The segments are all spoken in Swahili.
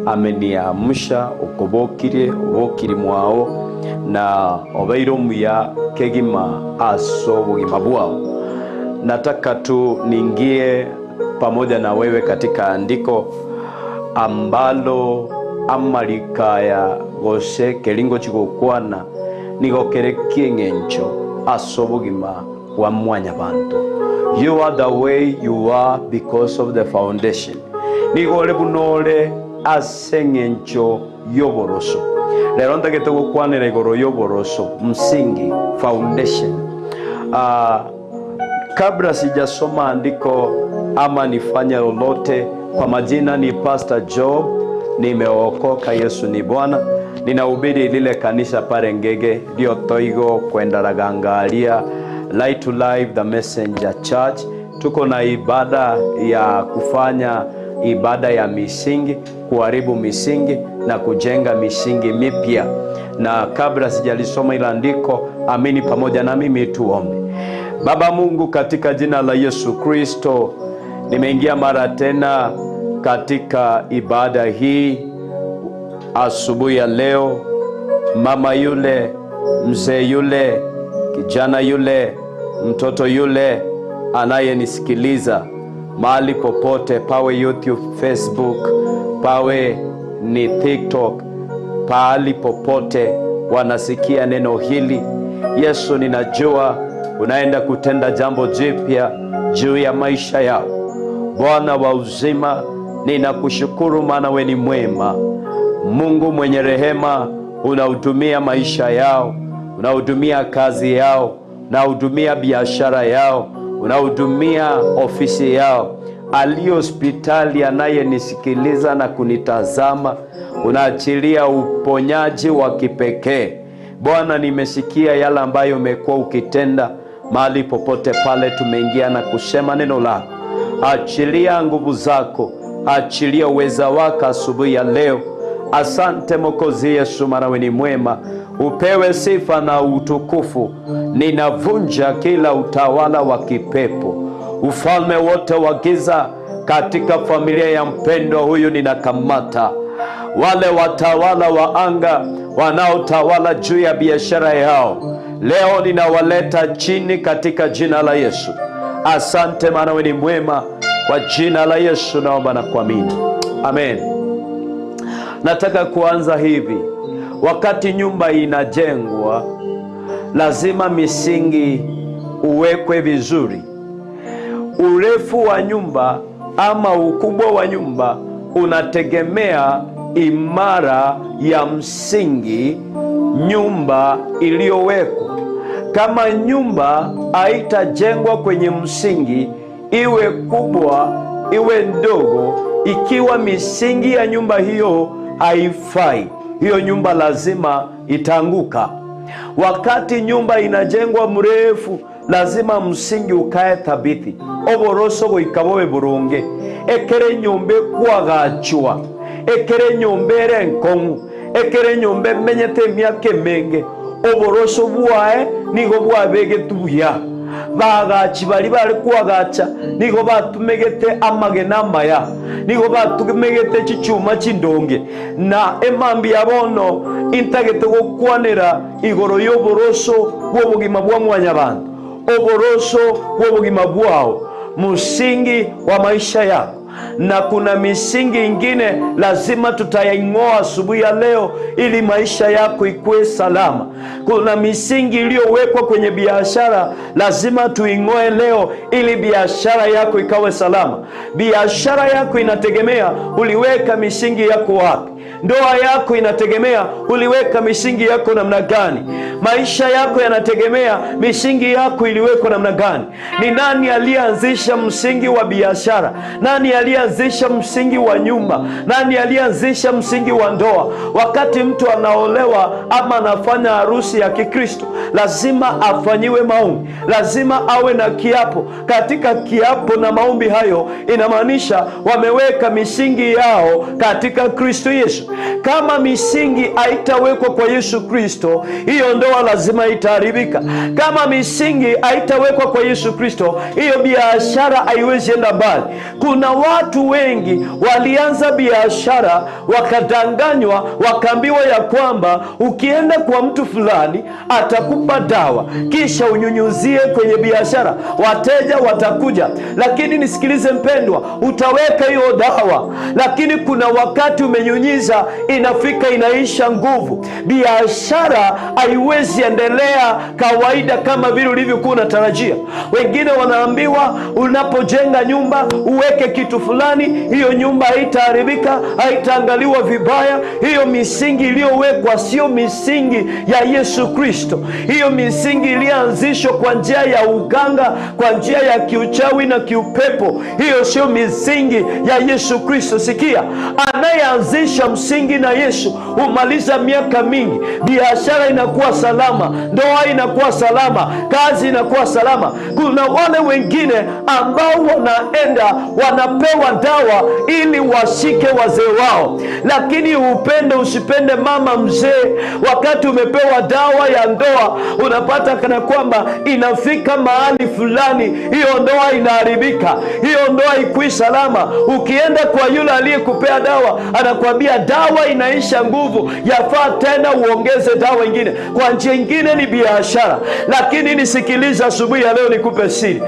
Ameniamsha okobokirie obokiri mwao na obeire omuya kegima ase obogima bwao. Nataka tu niingie pamoja na wewe katika andiko ambalo amarikaya gose kelingo chigokwana nigo kere kieng'encho ase obogima bwa mwanyabanto. You are the way you are because of the foundation. Nigo ore bunore ase eng'encho y'oboroso. Rero ntagete gokwanera igoro y'oboroso, msingi, foundation. Kabla sijasoma andiko ama nifanye lolote, kwa majina ni Pastor Job, nimeokoka, Yesu ni Bwana. Ninahubiri lile kanisa pale Ngege, ndio Toigo kwenda Ragangalia, Light to Life the Messenger Church. Tuko na ibada ya kufanya ibada ya misingi, kuharibu misingi na kujenga misingi mipya. Na kabla sijalisoma ila andiko, amini pamoja na mimi tuombe. Baba Mungu, katika jina la Yesu Kristo, nimeingia mara tena katika ibada hii asubuhi ya leo. Mama yule, mzee yule, kijana yule, mtoto yule anayenisikiliza mahali popote, pawe YouTube, Facebook, pawe ni TikTok, pahali popote wanasikia neno hili, Yesu, ninajua unaenda kutenda jambo jipya juu ya maisha yao. Bwana wa uzima, ninakushukuru maana we ni mwema. Mungu mwenye rehema, unahudumia maisha yao, unahudumia kazi yao, unahudumia biashara yao, unahudumia ofisi yao. Aliye hospitali anayenisikiliza na kunitazama, unaachilia uponyaji wa kipekee. Bwana, nimesikia yale ambayo umekuwa ukitenda mahali popote pale tumeingia na kusema neno lako. Achilia nguvu zako, achilia uweza wako asubuhi ya leo. Asante Mwokozi Yesu, maana wewe ni mwema. Upewe sifa na utukufu. Ninavunja kila utawala wa kipepo, ufalme wote wa giza katika familia ya mpendwa huyu ninakamata. Wale watawala wa anga wanaotawala juu ya biashara yao, leo ninawaleta chini katika jina la Yesu. Asante maana wewe ni mwema. Kwa jina la Yesu naomba na kuamini, amen. Nataka kuanza hivi. Wakati nyumba inajengwa, lazima misingi uwekwe vizuri. Urefu wa nyumba ama ukubwa wa nyumba unategemea imara ya msingi nyumba iliyowekwa. Kama nyumba haitajengwa kwenye msingi, iwe kubwa iwe ndogo, ikiwa misingi ya nyumba hiyo haifai, hiyo nyumba lazima itaanguka. Wakati nyumba inajengwa mrefu, lazima msingi ukae thabiti. Oboroso goikabobe burunge, ekere nyumba kwagachwa, ekere nyumba ere nkong'u, ekere nyumba emenyete emiaka emenge, oboroso bwae nigo bwabegetwe buya. Bagachi bari bari kwagacha nigo batumegete amagena amaya, nigo batumegete chichuma chindonge. Na emambi ya bono intagete gokwanera igoro y'oboroso bw'obogima bwa mwanyabantu, oboroso bw'obogima bwao, msingi wa maisha yako. Na kuna misingi ingine lazima tutayaing'oa asubuhi ya leo ili maisha yako ikuwe salama. Kuna misingi iliyowekwa kwenye biashara lazima tuing'oe leo ili biashara yako ikawe salama. Biashara yako inategemea uliweka misingi yako wapi. Ndoa yako inategemea uliweka misingi yako namna gani. Maisha yako yanategemea misingi yako iliwekwa namna gani. Ni nani aliyeanzisha msingi wa biashara? Nani aliyeanzisha msingi wa nyumba? Nani aliyeanzisha msingi wa ndoa? Wakati mtu anaolewa ama anafanya harusi ya Kikristo, lazima afanyiwe maombi, lazima awe na kiapo. Katika kiapo na maombi hayo, inamaanisha wameweka misingi yao katika Kristo Yesu. Kama misingi haitawekwa kwa Yesu Kristo, hiyo ndoa lazima itaharibika. Kama misingi haitawekwa kwa Yesu Kristo, hiyo biashara haiwezi enda mbali. Kuna watu wengi walianza biashara wakadanganywa, wakaambiwa ya kwamba ukienda kwa mtu fulani atakupa dawa kisha unyunyuzie kwenye biashara, wateja watakuja. Lakini nisikilize mpendwa, utaweka hiyo dawa, lakini kuna wakati umenyunyiza, inafika inaisha nguvu. Biashara haiwezi endelea kawaida kama vile ulivyokuwa unatarajia. Wengine wanaambiwa unapojenga nyumba uweke kitu fulani, hiyo nyumba haitaharibika, haitaangaliwa vibaya. Hiyo misingi iliyowekwa sio misingi ya Yesu Kristo. Hiyo misingi ilianzishwa kwa njia ya uganga, kwa njia ya kiuchawi na kiupepo. Hiyo sio misingi ya Yesu Kristo. Sikia, anayeanzisha msingi na Yesu humaliza miaka mingi. Biashara inakuwa salama, ndoa inakuwa salama, kazi inakuwa salama. Kuna wale wengine ambao wanaenda wanapewa dawa ili washike wazee wao, lakini upende usipende, mama mzee, wakati umepewa dawa ya ndoa unapata kana kwamba inafika mahali fulani hiyo ndoa inaharibika, hiyo ndoa haikui salama. Ukienda kwa yule aliyekupea dawa, anakuambia dawa inaisha nguvu, yafaa tena uongeze dawa nyingine. Kwa njia nyingine ni biashara. Lakini nisikiliza asubuhi ya leo, nikupe siri.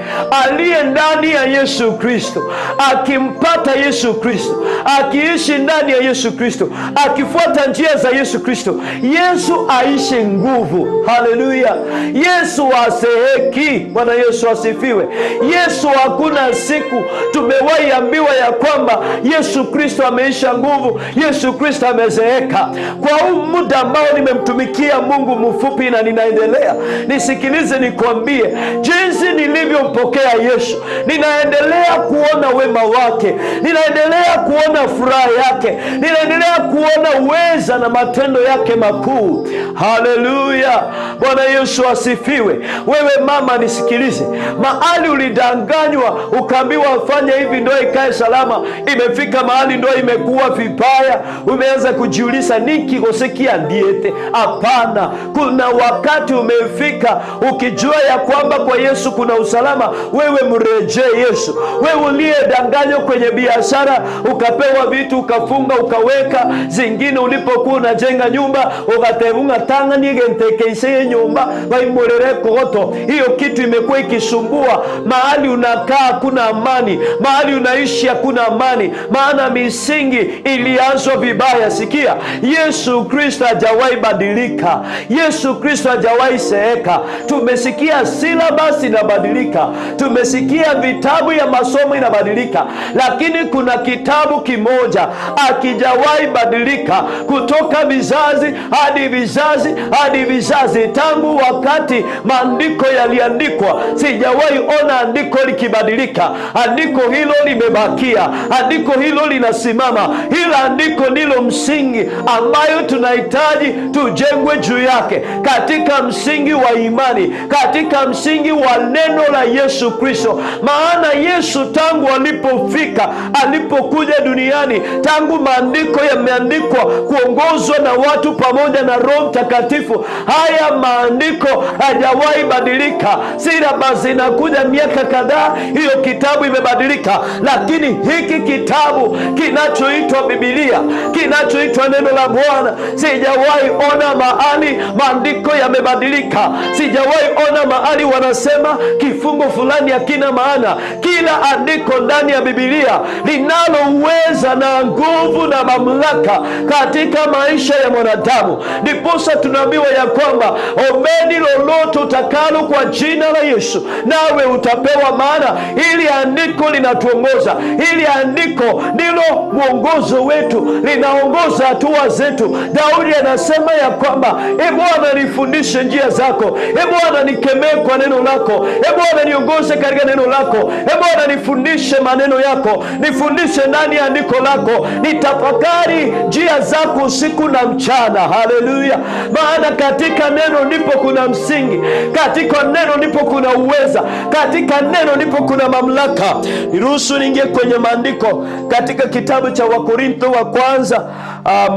Aliye ndani ya Yesu Kristo, akimpata Yesu Kristo, akiishi ndani ya Yesu Kristo, akifuata njia za Yesu Kristo, Yesu aishi nguvu. Haleluya! Yesu aseheki. Bwana Yesu asifiwe. Yesu, hakuna siku tumewahi ambiwa ya kwamba Yesu Kristo ameisha nguvu, Yesu Kristo amezeeka. Kwa huu muda ambao nimemtumikia Mungu mfupi na ninaendelea, nisikilize nikwambie, jinsi nilivyompokea Yesu, ninaendelea kuona wema wake, ninaendelea kuona furaha yake, ninaendelea kuona uweza na matendo yake makuu. Haleluya! Bwana Yesu asifiwe. Wewe mama nisikilize, mahali ulidanganywa ukaambiwa fanya hivi ndoa ikae salama, imefika mahali ndoa imekuwa vibaya, umeanza kujiuliza nikikosea ndiete. Hapana, kuna wakati umefika ukijua ya kwamba kwa Yesu kuna usalama, wewe mrejee Yesu. Wewe uliyedanganywa kwenye biashara ukapewa vitu ukafunga ukaweka zingine, ulipokuwa unajenga nyumba ukateunga tanga nigentekeise nyumba waimorere kogoto, hiyo kitu imekuwa ikisumbua. Mahali unakaa hakuna amani, mahali unaishi hakuna amani, maana misingi ilianzwa vibaya. Sikia, Yesu Kristo hajawahi badilika, Yesu Kristo hajawahi seeka. Tumesikia syllabus inabadilika, tumesikia vitabu ya masomo inabadilika, lakini kuna kitabu kimoja hakijawahi badilika kutoka vizazi hadi vizazi hadi vizazi. Tangu wakati maandiko yaliandikwa, sijawahi ona andiko likibadilika. Andiko hilo limebakia, andiko hilo linasimama. Hilo andiko ndilo msingi ambayo tunahitaji tujengwe juu yake, katika msingi wa imani, katika msingi wa neno la Yesu Kristo. Maana Yesu tangu alipofika, alipokuja duniani, tangu maandiko yameandikwa kuongozwa na watu pamoja na Roho Mtakatifu, haya maandiko hajawahi badilika. Syllabus inakuja miaka kadhaa, hiyo kitabu imebadilika, lakini hiki kitabu kinachoitwa Biblia, kinachoitwa neno la Bwana, sijawahi ona mahali maandiko yamebadilika. Sijawahi ona mahali wanasema kifungo fulani hakina maana. Kila andiko ndani ya Biblia linalo uweza na nguvu na mamlaka katika maisha ya mwanadamu. Ndiposa tunaambiwa ya kwamba ombeni lolote utakalo kwa jina la Yesu nawe utapewa. Maana hili andiko linatuongoza, hili andiko ndilo mwongozo wetu, linaongoza hatua zetu. Daudi anasema ya kwamba e Bwana nifundishe njia zako, e Bwana nikemee kwa neno lako, e Bwana niongoze katika neno lako, e Bwana nifundishe maneno yako, nifundishe ndani ya andiko lako, nitafakari njia zako usiku na mchana. Haleluya! Maana katika neno ndipo kuna msingi, katika neno ndipo kuna uweza, katika neno ndipo kuna mamlaka. Niruhusu niingie kwenye maandiko katika kitabu cha Wakorintho wa kwanza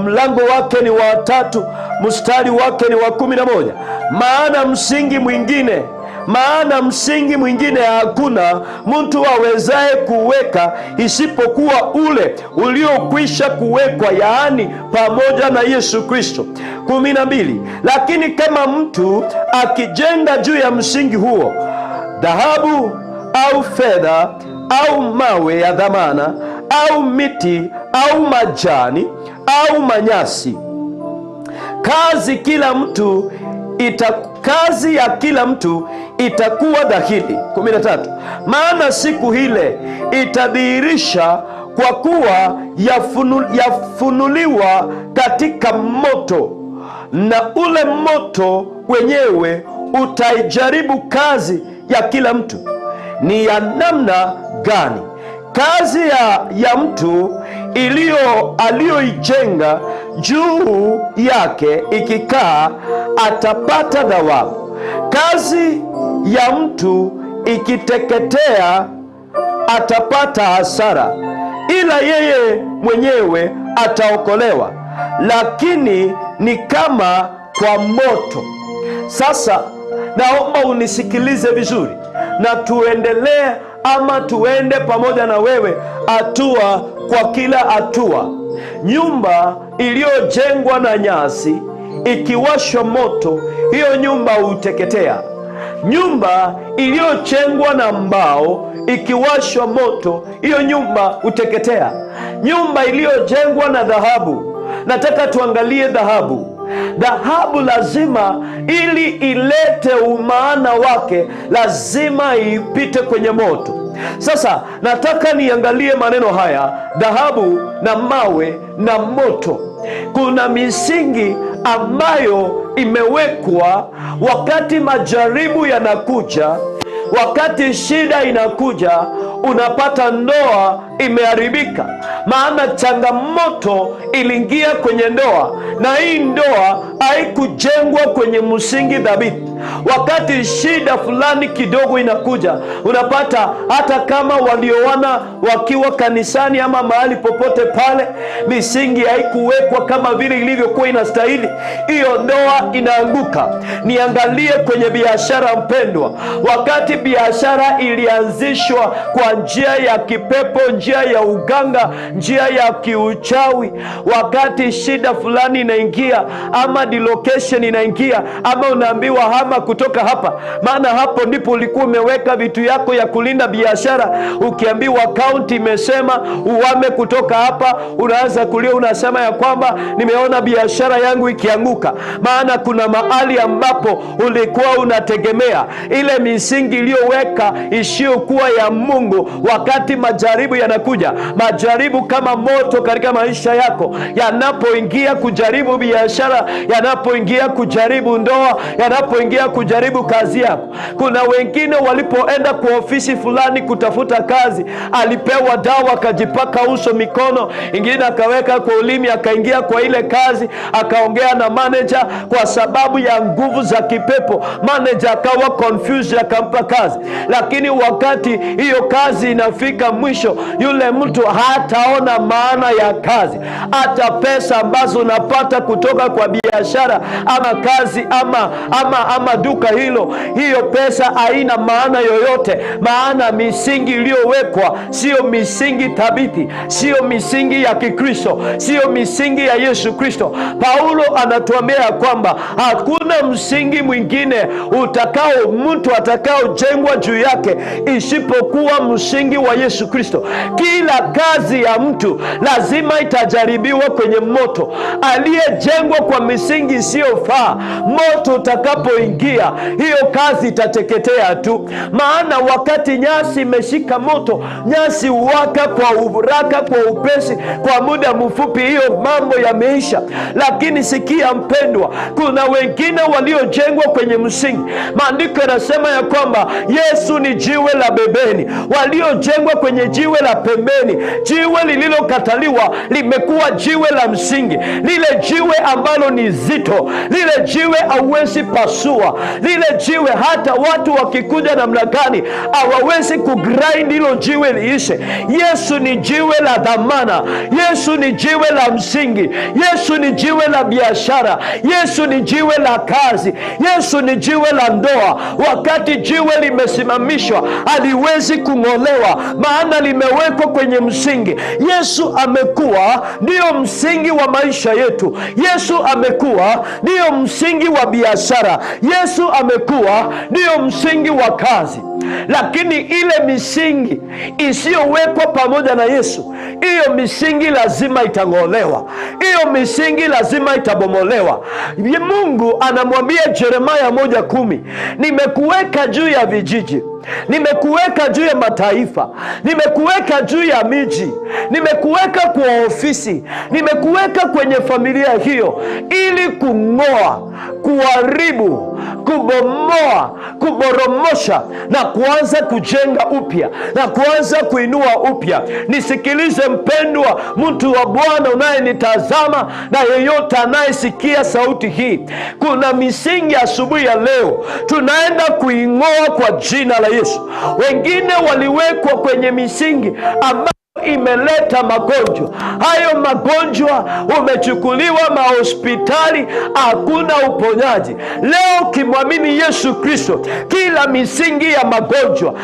mlango wake ni wa 3, mstari wake ni wa 11. Maana msingi mwingine hakuna mtu awezaye kuweka isipokuwa ule uliokwisha kuwekwa, yaani pamoja na Yesu Kristo. 12. Lakini kama mtu akijenga juu ya msingi huo dhahabu au fedha au mawe ya dhamana au miti au majani au manyasi, kazi ya kila mtu itakuwa dhahiri. 13. Maana siku ile itadhihirisha, kwa kuwa yafunuliwa katika moto, na ule moto wenyewe utaijaribu kazi ya kila mtu ni ya namna gani. Kazi ya mtu aliyoijenga juu yake ikikaa, atapata thawabu. Kazi ya mtu ikiteketea, atapata hasara, ila yeye mwenyewe ataokolewa, lakini ni kama kwa moto. Sasa naomba unisikilize vizuri na tuendelee, ama tuende pamoja na wewe hatua kwa kila hatua. Nyumba iliyojengwa na nyasi ikiwashwa moto, hiyo nyumba huteketea. Nyumba iliyojengwa na mbao ikiwashwa moto, hiyo nyumba huteketea. Nyumba iliyojengwa na dhahabu, nataka tuangalie dhahabu. Dhahabu lazima, ili ilete umaana wake, lazima ipite kwenye moto. Sasa nataka niangalie maneno haya, dhahabu na mawe na moto. Kuna misingi ambayo imewekwa wakati majaribu yanakuja, wakati shida inakuja, unapata ndoa imeharibika. Maana changamoto iliingia kwenye ndoa, na hii ndoa haikujengwa kwenye msingi thabiti. Wakati shida fulani kidogo inakuja, unapata hata kama walioana wakiwa kanisani ama mahali popote pale, misingi haikuwekwa kama vile ilivyokuwa inastahili, hiyo ndoa inaanguka. Niangalie kwenye biashara mpendwa, wakati biashara ilianzishwa kwa njia ya kipepo, njia ya uganga, njia ya kiuchawi, wakati shida fulani inaingia ama delocation inaingia, ama unaambiwa hama kutoka hapa, maana hapo ndipo ulikuwa umeweka vitu yako ya kulinda biashara. Ukiambiwa county imesema uame kutoka hapa, unaanza kulia, unasema ya kwamba nimeona biashara yangu ikianguka. Maana kuna mahali ambapo ulikuwa unategemea ile misingi iliyoweka isiyokuwa ya Mungu. Wakati majaribu yanakuja, majaribu kama moto katika maisha yako, yanapoingia kujaribu biashara, yanapoingia kujaribu ndoa, yanapoingia kujaribu kazi yako. Kuna wengine walipoenda kwa ofisi fulani kutafuta kazi, alipewa dawa akajipaka uso, mikono, ingine akaweka kwa ulimi, akaingia kwa ile kazi, akaongea na manager. Kwa sababu ya nguvu za kipepo, manager akawa confused, akampa kazi. Lakini wakati hiyo kazi inafika mwisho, yule mtu hataona maana ya kazi. Hata pesa ambazo unapata kutoka kwa biashara ama kazi ama duka hilo, hiyo pesa haina maana yoyote. Maana misingi iliyowekwa sio misingi thabiti, sio misingi ya Kikristo, sio misingi ya Yesu Kristo. Paulo anatuambia kwamba hakuna msingi mwingine utakao mtu atakaojengwa juu yake isipokuwa msingi wa Yesu Kristo. Kila kazi ya mtu lazima itajaribiwa kwenye moto. Aliyejengwa kwa misingi isiyofaa, moto utakapoingia, hiyo kazi itateketea tu. Maana wakati nyasi imeshika moto, nyasi huwaka kwa uraka, kwa upesi, kwa muda mfupi, hiyo mambo yameisha. Lakini sikia mpendwa, kuna wengine waliojengwa kwenye msingi. Maandiko yanasema ya kwamba Yesu ni jiwe la bebeni. Waliojengwa kwenye jiwe la pembeni, jiwe lililokataliwa limekuwa jiwe la msingi, lile jiwe ambalo ni zito, lile jiwe hauwezi pasua. Lile jiwe hata watu wakikuja namna gani hawawezi kugrind hilo jiwe liishe. Yesu ni jiwe la dhamana. Yesu ni jiwe la msingi. Yesu ni jiwe la biashara. Yesu ni jiwe la kazi. Yesu ni jiwe la ndoa. Wakati jiwe limesimamishwa haliwezi kung'olewa, maana limewekwa kwenye msingi. Yesu amekuwa ndiyo msingi wa maisha yetu. Yesu amekuwa ndiyo msingi wa biashara. Yesu amekuwa ndiyo msingi wa kazi. Lakini ile misingi isiyowekwa pamoja na Yesu, hiyo misingi lazima itang'olewa. Hiyo misingi lazima itabomolewa. Mungu anamwambia Yeremia 1:10, nimekuweka juu ya vijiji, nimekuweka juu ya mataifa, nimekuweka juu ya miji, nimekuweka kwa ofisi, nimekuweka kwenye familia hiyo, ili kung'oa, kuharibu, kubomoa, kuboromosha na kuanza kujenga upya na kuanza kuinua upya. Nisikilize mpendwa, mtu wa Bwana unayenitazama na yeyote anayesikia sauti hii, kuna misingi asubuhi ya leo tunaenda kuing'oa kwa jina la Yesu. Wengine waliwekwa kwenye misingi ambayo imeleta magonjwa. Hayo magonjwa umechukuliwa mahospitali, hakuna uponyaji. Leo kimwamini Yesu Kristo, kila misingi ya magonjwa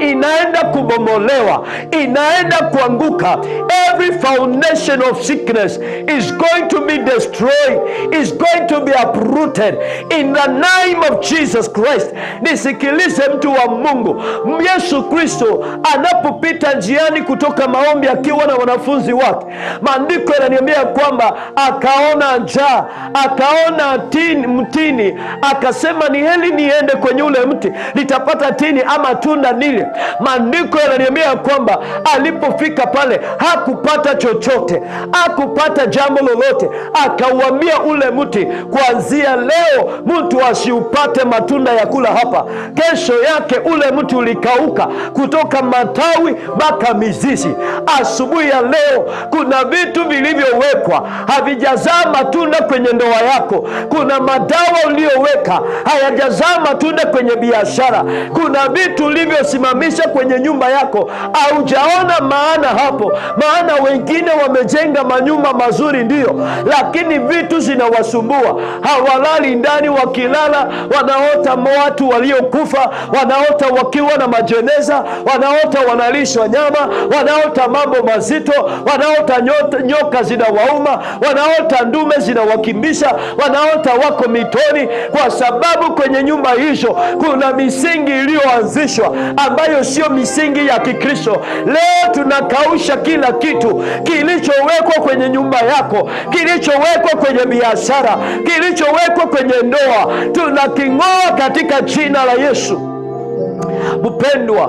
inaenda kubomolewa, inaenda kuanguka. Every foundation of sickness is going to be destroyed, is going to be uprooted in the name of Jesus Christ. Nisikilize mtu wa Mungu, Yesu Kristo anapopita njiani kutoka maombi akiwa na wanafunzi wake, maandiko yananiambia kwamba akaona njaa, akaona mtini, akasema ni heri niende kwenye ule mti nitapata tini ama tunda nile. Maandiko yananiambia kwamba alipofika pale hakupata chochote, hakupata jambo lolote. Akauambia ule mti, kuanzia leo mtu asiupate matunda ya kula hapa. Kesho yake ule mti ulikauka kutoka matawi mpaka mizizi. Asubuhi ya leo kuna vitu vilivyowekwa havijazaa matunda kwenye ndoa yako. Kuna madawa uliyoweka hayajazaa matunda kwenye biashara. Kuna vitu ulivyosimamisha kwenye nyumba yako haujaona maana hapo. Maana wengine wamejenga manyumba mazuri ndio, lakini vitu zinawasumbua. Hawalali ndani, wakilala wanaota watu waliokufa, wanaota wakiwa na majeneza, wanaota wanalishwa nyama, wanaota mambo mazito, wanaota nyoka zinawauma, wanaota ndume zinawakimbisha, wanaota wako mitoni, kwa sababu kwenye nyumba hizo kuna misingi iliyoanzishwa ambayo sio misingi ya Kikristo. Leo tunakausha kila kitu kilichowekwa kwenye nyumba yako, kilichowekwa kwenye biashara, kilichowekwa kwenye ndoa, tunaking'oa katika jina la Yesu. Mpendwa,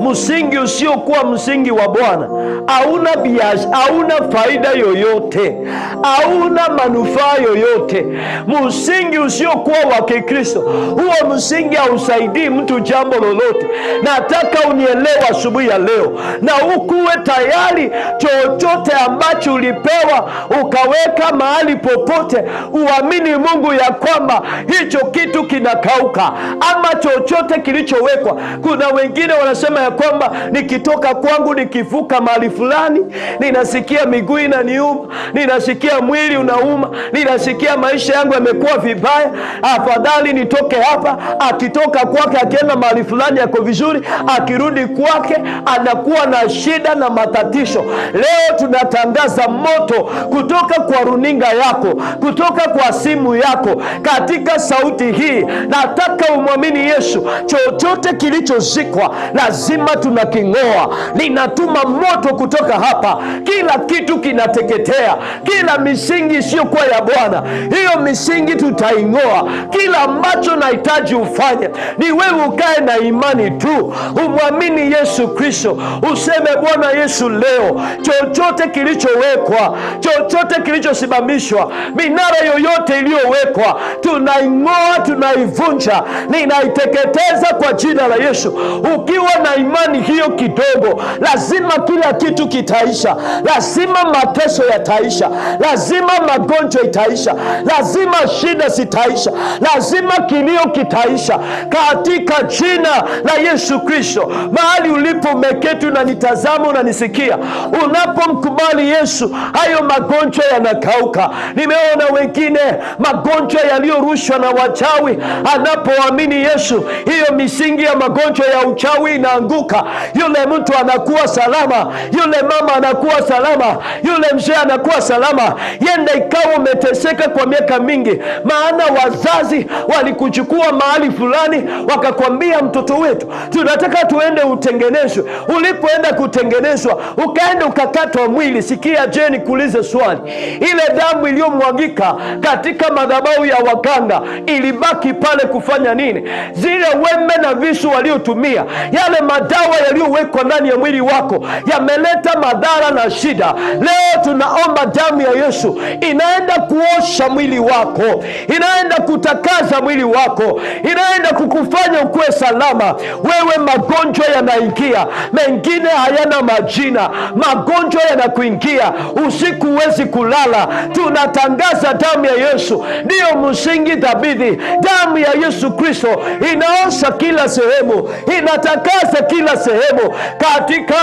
msingi usiokuwa msingi wa Bwana hauna biashara, hauna faida yoyote, hauna manufaa yoyote. Msingi usiokuwa wa Kikristo, huo msingi hausaidii mtu jambo lolote. Nataka unielewe asubuhi ya leo, na ukuwe tayari chochote ambacho ulipewa ukaweka mahali popote, uamini Mungu ya kwamba hicho kitu kinakauka, ama chochote kilichowekwa. Kuna wengine wanasema ya kwamba nikitoka kwangu nikivuka mahali fulani ninasikia miguu inaniuma, ninasikia mwili unauma, ninasikia maisha yangu yamekuwa vibaya, afadhali nitoke hapa. Akitoka kwake akienda mahali fulani yako vizuri, akirudi kwake anakuwa na shida na matatizo. Leo tunatangaza moto kutoka kwa runinga yako, kutoka kwa simu yako, katika sauti hii. Nataka umwamini Yesu. Chochote kilichozikwa lazima tunaking'oa. Ninatuma moto kutoka hapa, kila kitu kinateketea, kila misingi isiyokuwa ya Bwana, hiyo misingi tutaing'oa. Kila ambacho nahitaji ufanye ni wewe ukae na imani tu, umwamini Yesu Kristo, useme Bwana Yesu, leo chochote kilichowekwa, chochote kilichosimamishwa, minara yoyote iliyowekwa, tunaing'oa, tunaivunja, ninaiteketeza kwa jina la Yesu. Ukiwa na imani hiyo kidogo, lazima kila Kila kitu kitaisha. Lazima mateso yataisha, lazima magonjwa itaisha, lazima shida zitaisha, lazima kilio kitaisha, katika jina la Yesu Kristo. Mahali ulipo umeketi unanitazama, unanisikia, unapomkubali Yesu, hayo magonjwa yanakauka. Nimeona wengine magonjwa yaliyorushwa na wachawi, anapoamini Yesu, hiyo misingi ya magonjwa ya uchawi inaanguka. Yule mtu anakuwa salama, yule mama anakuwa salama, yule mzee anakuwa salama. Yenda ikawa umeteseka kwa miaka mingi, maana wazazi walikuchukua mahali fulani, wakakwambia mtoto wetu tunataka tuende utengenezwe. Ulipoenda kutengenezwa, ukaenda ukakatwa mwili. Sikia, je, nikuulize swali, ile damu iliyomwagika katika madhabahu ya waganga ilibaki pale kufanya nini? Zile wembe na visu waliotumia, yale madawa yaliyowekwa ndani ya mwili wako yameleta madhara na shida. Leo tunaomba damu ya Yesu inaenda kuosha mwili wako, inaenda kutakaza mwili wako, inaenda kukufanya ukuwe salama. Wewe magonjwa yanaingia, mengine hayana majina, magonjwa yanakuingia usiku, huwezi kulala. Tunatangaza damu ya Yesu ndiyo msingi thabiti. Damu ya Yesu Kristo inaosha kila sehemu, inatakasa kila sehemu, katika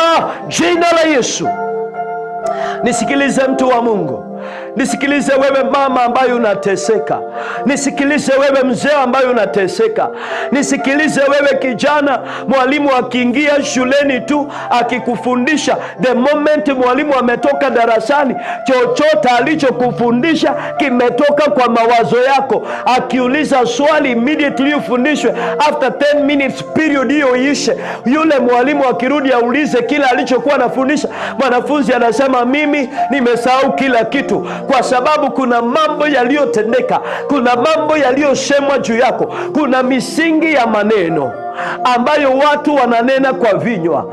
jina la Yesu. Nisikilize mtu wa Mungu, nisikilize wewe mama ambaye unateseka, nisikilize wewe mzee ambaye unateseka, nisikilize wewe kijana. Mwalimu akiingia shuleni tu akikufundisha, the moment mwalimu ametoka darasani, chochote alichokufundisha kimetoka kwa mawazo yako. Akiuliza swali immediately ufundishwe, after 10 minutes period hiyo iishe, yule mwalimu akirudi aulize kila alichokuwa anafundisha, mwanafunzi anasema mimi nimesahau kila kitu. Kwa sababu kuna mambo yaliyotendeka, kuna mambo yaliyosemwa juu yako, kuna misingi ya maneno ambayo watu wananena kwa vinywa,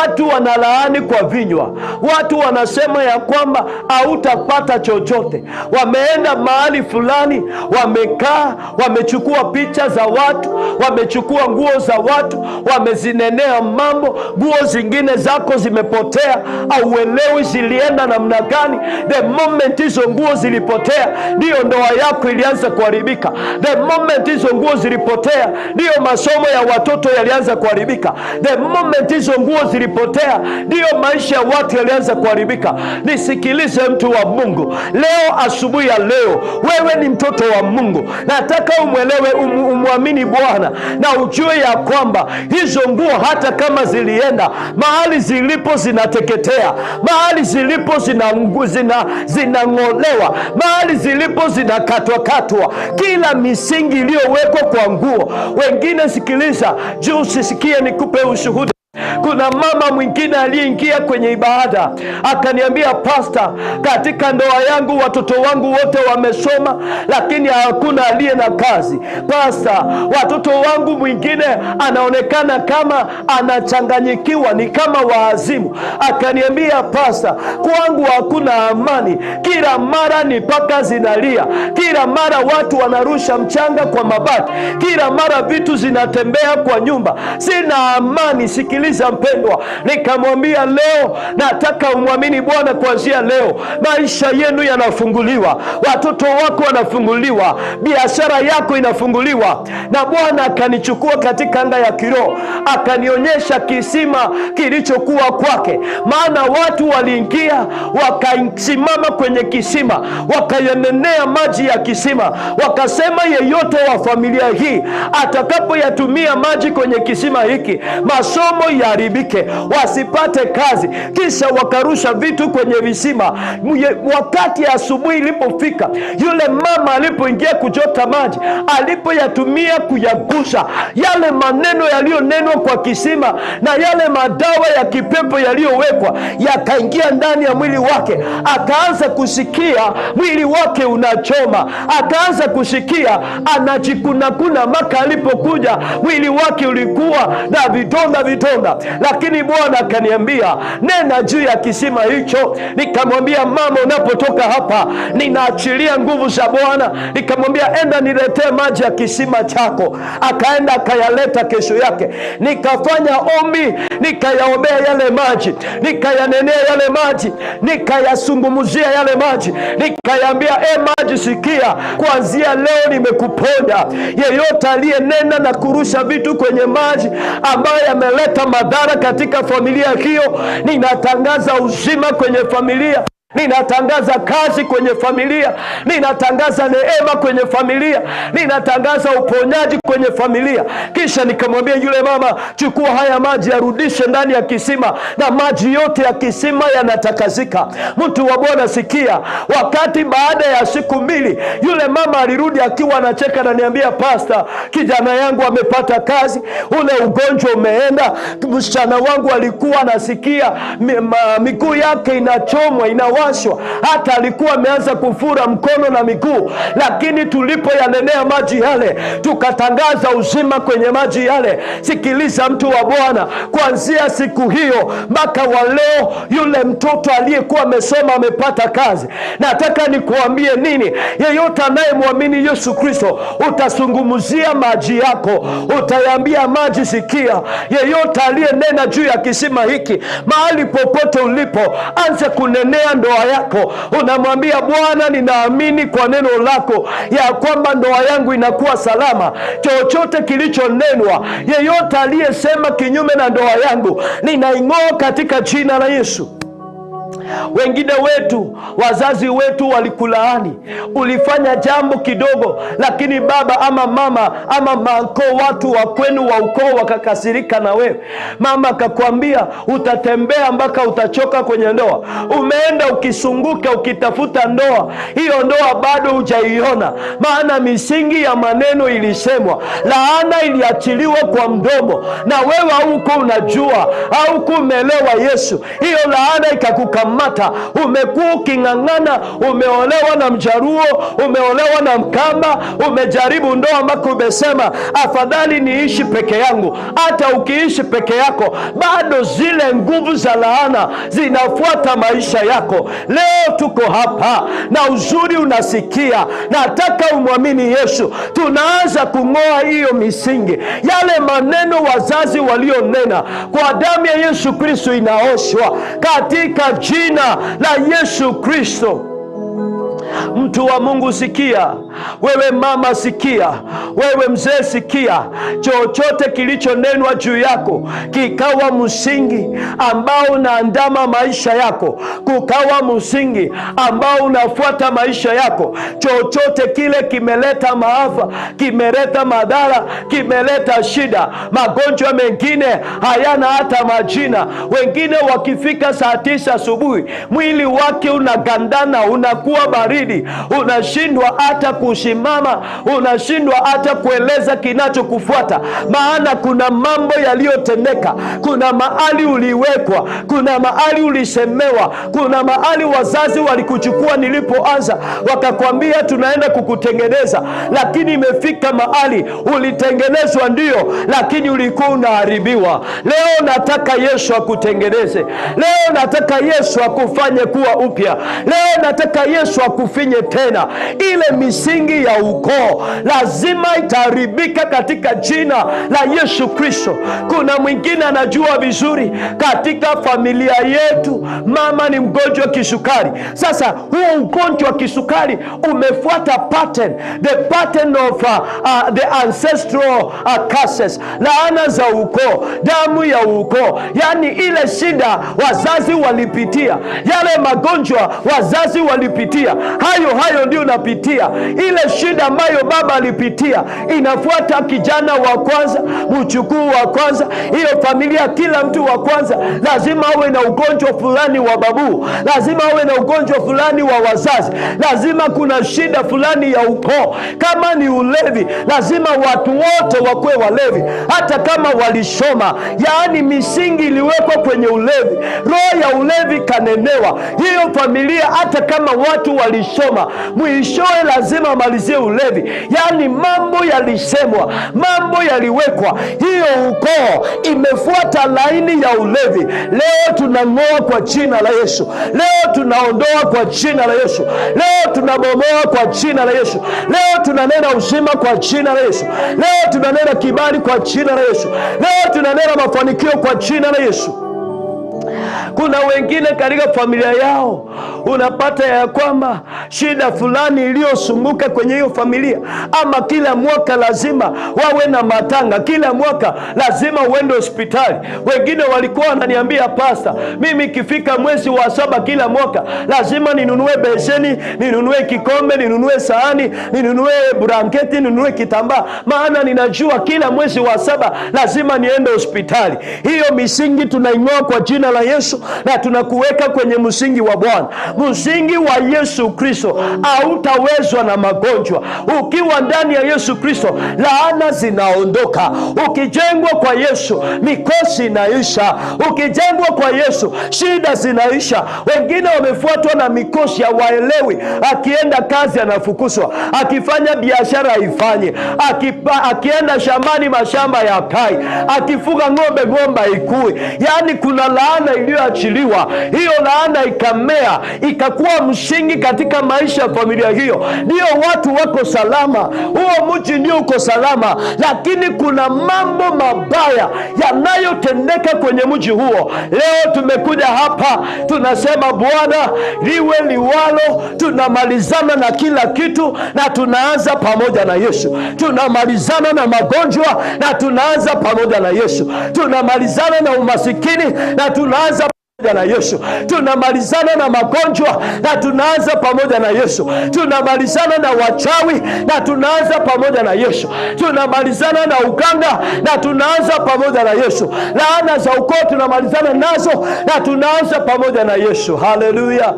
watu wanalaani kwa vinywa, watu wanasema ya kwamba hautapata chochote. Wameenda mahali fulani, wamekaa, wamechukua picha za watu, wamechukua nguo za watu, wamezinenea mambo. Nguo zingine zako zimepotea, hauelewi zilienda namna gani. The moment hizo nguo zilipotea, ndiyo ndoa yako ilianza kuharibika. The moment hizo nguo zilipotea, ndiyo masomo ya watoto yalianza kuharibika. The moment hizo nguo zilipotea, ndiyo maisha ya watu yalianza kuharibika. Nisikilize mtu wa Mungu, leo asubuhi ya leo, wewe ni mtoto wa Mungu. Nataka umwelewe, umwamini Bwana na ujue ya kwamba hizo nguo hata kama zilienda, mahali zilipo zinateketea, mahali zilipo zinang'olewa, mahali zilipo zinakatwakatwa. Kila misingi iliyowekwa kwa nguo. Wengine sikiliza, juu usisikie nikupe ushuhuda. Kuna mama mwingine aliyeingia kwenye ibada akaniambia, pastor, katika ndoa yangu watoto wangu wote wamesoma, lakini hakuna aliye na kazi. Pastor, watoto wangu mwingine anaonekana kama anachanganyikiwa, ni kama waazimu. Akaniambia, pastor, kwangu hakuna amani, kila mara ni paka zinalia, kila mara watu wanarusha mchanga kwa mabati, kila mara vitu zinatembea kwa nyumba, sina amani. Sikiliza mpendwa, nikamwambia leo nataka umwamini Bwana kuanzia leo. Maisha yenu yanafunguliwa, watoto wako wanafunguliwa, biashara yako inafunguliwa. Na Bwana akanichukua katika anga ya kiroho, akanionyesha kisima kilichokuwa kwake. Maana watu waliingia wakasimama kwenye kisima, wakayanenea maji ya kisima, wakasema yeyote wa familia hii atakapoyatumia maji kwenye kisima hiki, masomo yaharibike, wasipate kazi. Kisha wakarusha vitu kwenye visima. Wakati asubuhi ilipofika, yule mama alipoingia kuchota maji, alipoyatumia kuyagusa yale maneno yaliyonenwa kwa kisima na yale madawa ya kipepo yaliyowekwa, yakaingia ndani ya mwili wake. Akaanza kusikia mwili wake unachoma, akaanza kusikia anajikunakuna. Maka alipokuja mwili wake ulikuwa na vidonda vidonda. Lakini Bwana akaniambia nena juu ya kisima hicho. Nikamwambia mama, unapotoka hapa ninaachilia nguvu za Bwana. Nikamwambia enda niletee maji ya kisima chako. Akaenda akayaleta kesho yake. Nikafanya ombi, nikayaombea yale maji, nikayanenea yale maji, nikayasungumzia yale maji, nikayaambia maji sikia, kuanzia leo nimekuponya. Yeyote aliyenena na kurusha vitu kwenye maji ambayo yameleta madhara katika familia hiyo, ninatangaza uzima kwenye familia, ninatangaza kazi kwenye familia, ninatangaza neema kwenye familia, ninatangaza uponyaji kwenye familia. Kisha nikamwambia yule mama, chukua haya maji yarudishe ndani ya kisima, na maji yote ya kisima yanatakazika. Mtu wa Bwana sikia, wakati baada ya siku 2 yule mama alirudi akiwa anacheka na niambia, pastor, kijana yangu amepata kazi, ule ugonjwa umeenda, msichana wangu alikuwa anasikia miguu yake inachomwa, inawashwa, hata alikuwa ameanza kufura mkono na miguu, lakini tulipoyanenea maji yale tukatangaza uzima kwenye maji yale. Sikiliza mtu wa Bwana, kuanzia siku hiyo mpaka wa leo yule mtoto aliyekuwa amesoma amepata kazi. Nataka nikuambie nini? Yeyote anayemwamini Yesu Kristo, utasungumzia maji yako, utayambia maji sikia. Yeyote aliyenena juu ya kisima hiki, mahali popote ulipo, anza kunenea ndoa yako. Unamwambia Bwana, ninaamini kwa neno lako ya kwamba ndoa yangu inakuwa salama. Chochote kilichonenwa, yeyote aliyesema kinyume na ndoa yangu, ninaing'oa katika jina la Yesu. Wengine wetu, wazazi wetu walikulaani. Ulifanya jambo kidogo, lakini baba ama mama ama manko, watu wa kwenu wa ukoo wakakasirika na wewe. Mama akakwambia utatembea mpaka utachoka kwenye ndoa. Umeenda ukisunguka ukitafuta ndoa, hiyo ndoa bado hujaiona. Maana misingi ya maneno ilisemwa, laana iliachiliwa kwa mdomo, na wewe hauko unajua, hauko umeelewa Yesu. Hiyo laana ikakukamata. Umekuwa uking'ang'ana, umeolewa na Mjaruo, umeolewa na Mkamba, umejaribu ndoa ambako umesema afadhali niishi peke yangu. Hata ukiishi peke yako, bado zile nguvu za laana zinafuata maisha yako. Leo tuko hapa na uzuri unasikia, nataka umwamini Yesu. Tunaanza kung'oa hiyo misingi, yale maneno wazazi walionena, kwa damu ya Yesu Kristo inaoshwa katika jina la Yesu Kristo. Mtu wa Mungu sikia, wewe mama sikia, wewe mzee sikia, chochote kilichonenwa juu yako kikawa msingi ambao unaandama maisha yako, kukawa msingi ambao unafuata maisha yako. Chochote kile kimeleta maafa, kimeleta madhara, kimeleta shida. Magonjwa mengine hayana hata majina. Wengine wakifika saa 9 asubuhi, mwili wake unagandana, unakuwa baridi, unashindwa hata kusimama, unashindwa hata kueleza kinachokufuata. Maana kuna mambo yaliyotendeka, kuna mahali uliwekwa, kuna mahali ulisemewa, kuna mahali wazazi walikuchukua nilipoanza, wakakwambia tunaenda kukutengeneza, lakini imefika mahali ulitengenezwa ndio, lakini ulikuwa unaharibiwa. Leo nataka Yesu akutengeneze. Leo nataka Yesu akufanye kuwa upya. Leo nataka Yesu akufinye tena. Ile misingi ya ukoo lazima itaharibika katika jina la Yesu Kristo. Kuna mwingine anajua vizuri katika familia yetu mama ni mgonjwa kisukari. Sasa huo ugonjwa wa kisukari umefuata pattern, the pattern of the ancestral curses, laana za ukoo, damu ya ukoo. Yani ile shida wazazi walipitia, yale magonjwa wazazi walipitia, hayo hayo ndio unapitia. Ile shida ambayo baba alipitia inafuata kijana wa kwanza, mchukuu wa kwanza, hiyo familia, kila mtu wa kwanza lazima awe na ugonjwa fulani wa babu, lazima awe na ugonjwa fulani wa wazazi, lazima kuna shida fulani ya ukoo. Kama ni ulevi, lazima watu wote wakuwe walevi, hata kama walisoma. Yaani misingi iliwekwa kwenye ulevi, roho ya ulevi kanenewa hiyo familia. Hata kama watu walisoma, mwishowe lazima amalizie ulevi. Yaani mambo yalisemwa, mambo yaliwekwa, hiyo ukoo imefuata laini ya ulevi. Leo tunang'oa kwa jina la Yesu. Leo tunaondoa kwa jina la Yesu. Leo tunabomoa kwa jina la Yesu. Leo tunanena uzima kwa jina la Yesu. Leo tunanena kibali kwa jina la Yesu. Leo tunanena mafanikio kwa jina la Yesu. Kuna wengine katika familia yao unapata ya kwamba shida fulani iliyosunguka kwenye hiyo familia, ama kila mwaka lazima wawe na matanga, kila mwaka lazima uende hospitali. Wengine walikuwa wananiambia, pasta, mimi ikifika mwezi wa 7 kila mwaka lazima ninunue beseni, ninunue kikombe, ninunue sahani, ninunue blanketi, ninunue kitambaa, maana ninajua kila mwezi wa 7 lazima niende hospitali. Hiyo misingi tunaing'oa kwa jina la Yesu, na tunakuweka kwenye msingi wa Bwana. Msingi wa Yesu Kristo hautawezwa na magonjwa. Ukiwa ndani ya Yesu Kristo, laana zinaondoka. Ukijengwa kwa Yesu, mikosi inaisha. Ukijengwa kwa Yesu, shida zinaisha. Wengine wamefuatwa na mikosi, hawaelewi. Akienda kazi anafukuzwa, akifanya biashara haifanye, akienda shambani mashamba yakai, akifuga ng'ombe ng'ombe haikui. Yaani kuna laana iliyoachiliwa, hiyo laana ikamea, ikakuwa msingi katika maisha ya familia hiyo. Ndio watu wako salama, huo mji ndio uko salama, lakini kuna mambo mabaya yanayotendeka kwenye mji huo. Leo tumekuja hapa tunasema, Bwana, liwe liwalo, tunamalizana na kila kitu na tunaanza pamoja na Yesu. Tunamalizana na magonjwa na tunaanza pamoja na Yesu. Tunamalizana na umasikini na tunaanza na Yesu. Tunamalizana na magonjwa na tunaanza pamoja na Yesu. Tunamalizana na wachawi na tunaanza pamoja na Yesu. Tunamalizana na uganga na tunaanza pamoja na Yesu. Laana za ukoo tunamalizana nazo na tunaanza pamoja na Yesu. Haleluya.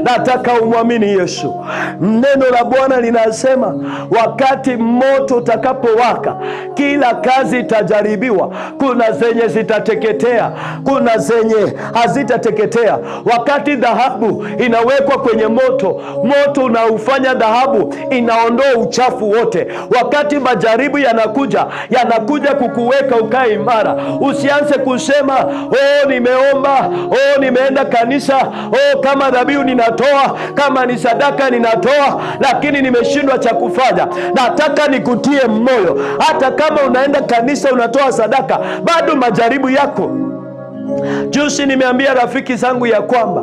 Nataka umwamini Yesu. Neno la Bwana linasema wakati moto utakapowaka, kila kazi itajaribiwa. Kuna zenye zitateketea, kuna zenye hazitateketea. Wakati dhahabu inawekwa kwenye moto, moto unaufanya dhahabu inaondoa uchafu wote. Wakati majaribu yanakuja, yanakuja kukuweka ukae imara. Usianze kusema, oh, nimeomba, oh, nimeenda kanisa, oh, kama dhabihu ninatoa, kama ni sadaka ninatoa, lakini nimeshindwa cha kufanya. Nataka nikutie moyo, hata kama unaenda kanisa unatoa sadaka, bado majaribu yako. Juzi nimeambia rafiki zangu ya kwamba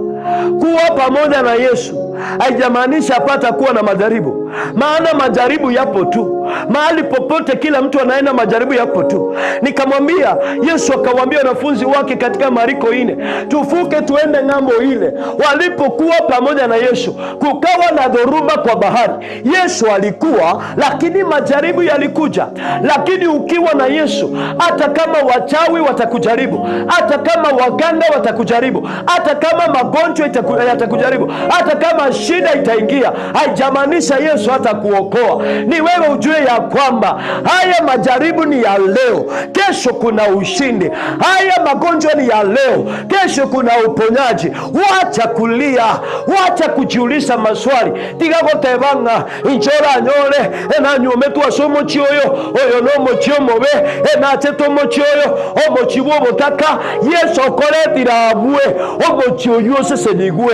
kuwa pamoja na Yesu haijamaanisha hapata kuwa na majaribu. Maana majaribu yapo tu. Mahali popote kila mtu anaenda, majaribu yapo tu. Nikamwambia, Yesu akawaambia wanafunzi wake katika Mariko 4, tufuke tuende ng'ambo ile. Walipokuwa pamoja na Yesu, kukawa na dhoruba kwa bahari. Yesu alikuwa, lakini majaribu yalikuja. Lakini ukiwa na Yesu, hata kama wachawi watakujaribu, hata kama waganga watakujaribu, hata kama magonjwa yatakujaribu, hata kama shida itaingia, haijamaanisha Yesu hata kuokoa. Ni wewe ujue ya kwamba haya majaribu ni ya leo, kesho kuna ushindi. Haya magonjwa ni ya leo, kesho kuna uponyaji. Wacha kulia, wacha kujiuliza maswali. Tigagotebanga inchora nyore enanyume asomo chioyo oyo no mochio mobe enacheto mochioyo omochibo botaka. Yesu okoretira abue omochio yose senigwe.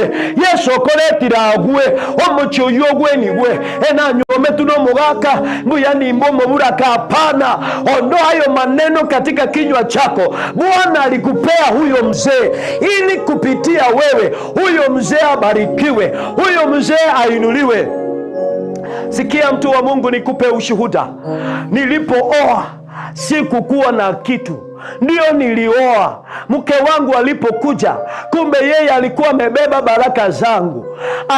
Yesu okoretira abue omochio yogwe nigwe enanyume tuno mugaka mbuya nimbomo buraka. Hapana, ondoa hayo maneno katika kinywa chako. Bwana alikupea huyo mzee ili kupitia wewe huyo mzee abarikiwe, huyo mzee ainuliwe. Sikia mtu wa Mungu, nikupe ushuhuda. Nilipooa sikukuwa na kitu. Ndio nilioa. Mke wangu alipokuja, kumbe yeye alikuwa amebeba baraka zangu.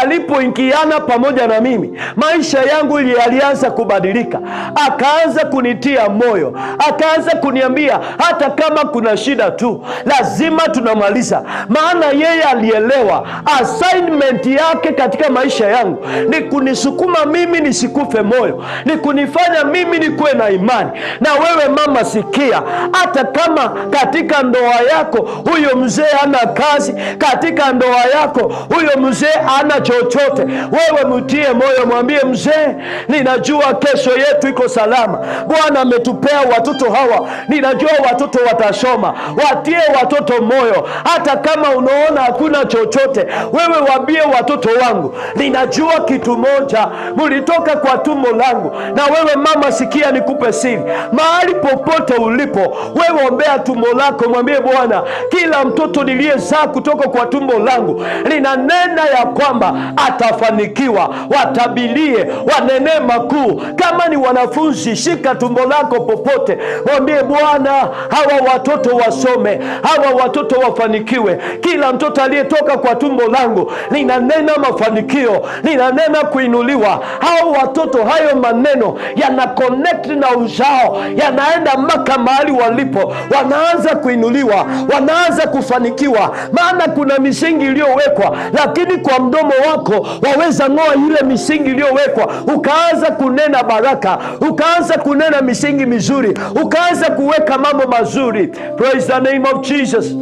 Alipoingiana pamoja na mimi, maisha yangu yalianza kubadilika. Akaanza kunitia moyo, akaanza kuniambia hata kama kuna shida tu, lazima tunamaliza. Maana yeye alielewa assignment yake katika maisha yangu ni kunisukuma mimi nisikufe moyo, ni kunifanya mimi nikuwe na imani. Na wewe mama, sikia, hata kama katika ndoa yako huyo mzee hana kazi, katika ndoa yako huyo mzee hana chochote, wewe mtie moyo, mwambie mzee, ninajua kesho yetu iko salama. Bwana ametupea watoto hawa, ninajua watoto watasoma. Watie watoto moyo, hata kama unaona hakuna chochote. Wewe waambie watoto wangu, ninajua kitu moja, mlitoka kwa tumbo langu. Na wewe mama, sikia nikupe siri, mahali popote ulipo, wewe ombea tumbo lako, mwambie Bwana, kila mtoto niliyezaa kutoka kwa tumbo langu, ninanena ya kwamba atafanikiwa. Watabilie, wanene makuu. Kama ni wanafunzi, shika tumbo lako popote, mwambie Bwana, hawa watoto wasome, hawa watoto wafanikiwe. Kila mtoto aliyetoka kwa tumbo langu, ninanena mafanikio, ninanena kuinuliwa. Hao watoto, hayo maneno yana connect na uzao, yanaenda mpaka mahali walipo, wanaanza kuinuliwa, wanaanza kufanikiwa. Maana kuna misingi iliyowekwa, lakini kwa mdomo wako waweza ng'oa ile misingi iliyowekwa, ukaanza kunena baraka, ukaanza kunena misingi mizuri, ukaanza kuweka mambo mazuri. Praise the name of Jesus.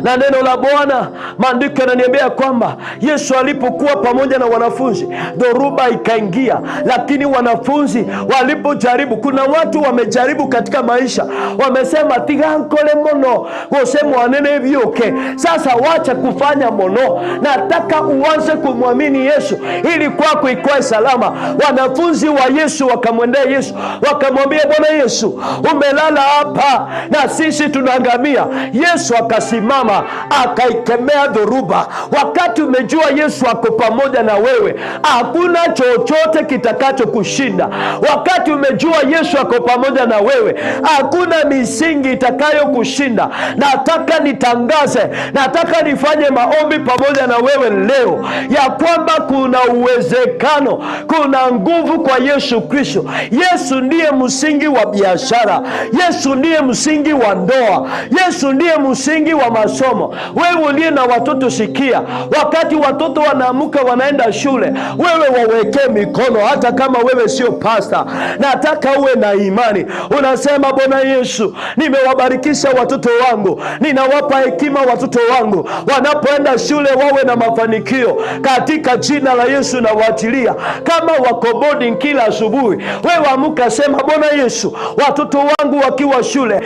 Na neno la Bwana, maandiko yananiambia kwamba Yesu alipokuwa pamoja na wanafunzi, dhoruba ikaingia. Lakini wanafunzi walipojaribu, kuna watu wamejaribu katika maisha, wamesema tigankole mono gose mwanene byoke. Sasa wacha kufanya mono, nataka uanze kumwamini Yesu ili kwako ikae salama. Wanafunzi wa Yesu wakamwendea Yesu, wakamwambia, Bwana Yesu, umelala hapa na sisi tunaangamia. Yesu akasimama akaikemea dhoruba. Wakati umejua Yesu ako pamoja na wewe, hakuna chochote kitakacho kushinda. Wakati umejua Yesu ako pamoja na wewe, hakuna misingi itakayo kushinda. Nataka nitangaze, nataka nifanye maombi pamoja na wewe leo ya kwamba kuna uwezekano, kuna nguvu kwa Yesu Kristo. Yesu ndiye msingi wa biashara, Yesu ndiye msingi wa ndoa, Yesu ndiye msingi wa masomo. Wewe uliye na watoto, sikia, wakati watoto wanaamuka wanaenda shule, wewe wawekee mikono, hata kama wewe sio pastor. Nataka uwe na imani. Unasema, Bwana Yesu, nimewabarikisha watoto wangu, ninawapa hekima watoto wangu, wanapoenda shule wawe na mafanikio katika jina la Yesu. Na waachilia kama wako boarding kila asubuhi, wewe amuka sema, Bwana Yesu, watoto wangu wakiwa shule,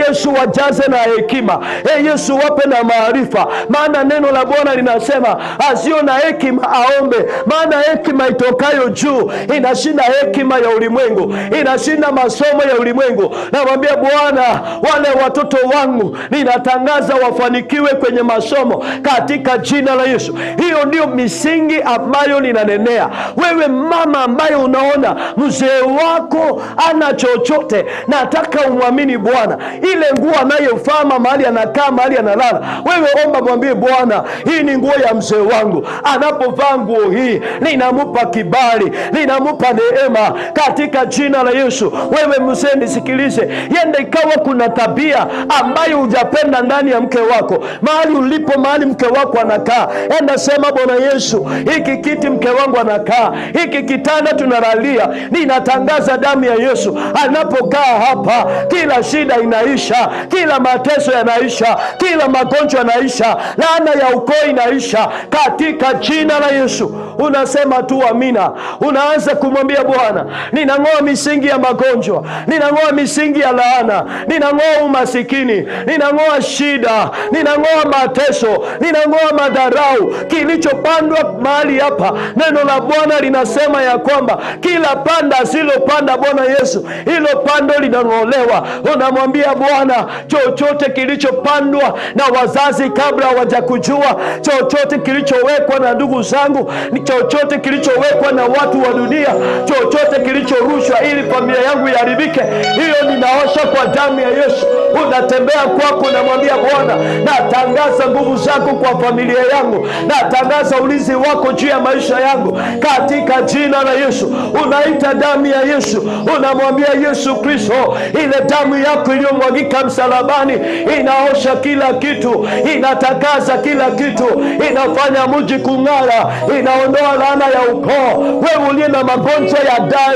Yesu wajaze na hekima, Yesu wape na maarifa. Maana neno la Bwana linasema asio na hekima aombe, maana hekima itokayo juu inashinda hekima ya ulimwengu, inashinda masomo ya ulimwengu. Namwambia Bwana, wale watoto wangu ninatangaza wafanikiwe kwenye masomo katika jina la Yesu. Hiyo ndio misingi ambayo ninanenea. Wewe mama ambaye unaona mzee wako ana chochote, nataka umwamini Bwana. Ile nguo anayofaa, mahali anakaa, mahali analala, wewe omba, mwambie Bwana, hii ni nguo ya mzee wangu, anapovaa nguo hii ninamupa kibali, ninamupa neema katika jina la Yesu. Wewe mzee nisikilize, yende ikawa kuna tabia ambayo hujapenda ndani ya mke wako, mahali ulipo, mahali mke wako anakaa, enda sema, Bwana Yesu, hiki kiti mke wangu anakaa, hiki kitanda tunalalia, ninatangaza damu ya Yesu, anapokaa hapa kila shida inaisha, kila mateso yanaisha, kila magonjwa yanaisha, laana ya ukoo inaisha katika jina la Yesu. Unasema tu amina. Unaanza kumwambia Bwana, ninang'oa misingi ya magonjwa, ninang'oa misingi ya laana, ninang'oa umasikini, ninang'oa shida, ninang'oa mateso, ninang'oa madharau kilichopandwa mahali hapa. Neno la Bwana linasema ya kwamba kila panda asilopanda Bwana Yesu, hilo pando linang'olewa. Unamwambia Bwana, chochote kilichopandwa na wazazi kabla hawajakujua, chochote kilichowekwa na ndugu zangu, chochote kilichowekwa na watu wa dunia, chochote kilichorushwa ili familia yangu iharibike, hiyo ninaosha kwa damu ya Yesu. Unatembea kwako, unamwambia Bwana, natangaza nguvu zako kwa familia yangu, natangaza ulinzi wako juu ya maisha yangu katika jina la Yesu. Unaita damu ya Yesu, unamwambia Yesu Kristo, ile damu yako iliyomwagika msalabani inaosha kila kila kitu, inatakasa kila kitu, inafanya mji kung'ara, inaondoa laana ya ukoo. Wewe uliye na magonjwa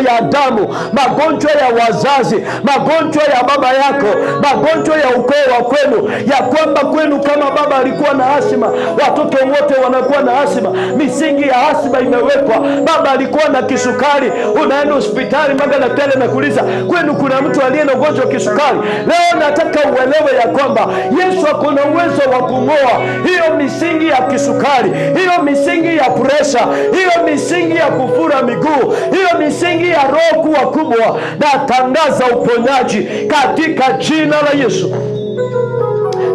ya damu, magonjwa ya wazazi, magonjwa ya baba yako, magonjwa ya ukoo wa kwenu, ya kwamba kwenu kama baba alikuwa na asima, watoto wote wanakuwa na asima, misingi ya asima imewekwa. Baba alikuwa na kisukari, unaenda hospitali mpaka daktari anakuuliza kwenu kuna mtu aliye na ugonjwa wa kisukari. Leo nataka uelewe ya kwamba Yesu ako na uwezo wa kung'oa hiyo misingi ya kisukari, hiyo misingi ya presha, hiyo misingi ya kufura miguu, hiyo misingi ya roho kuwa kubwa. Natangaza uponyaji katika jina la Yesu.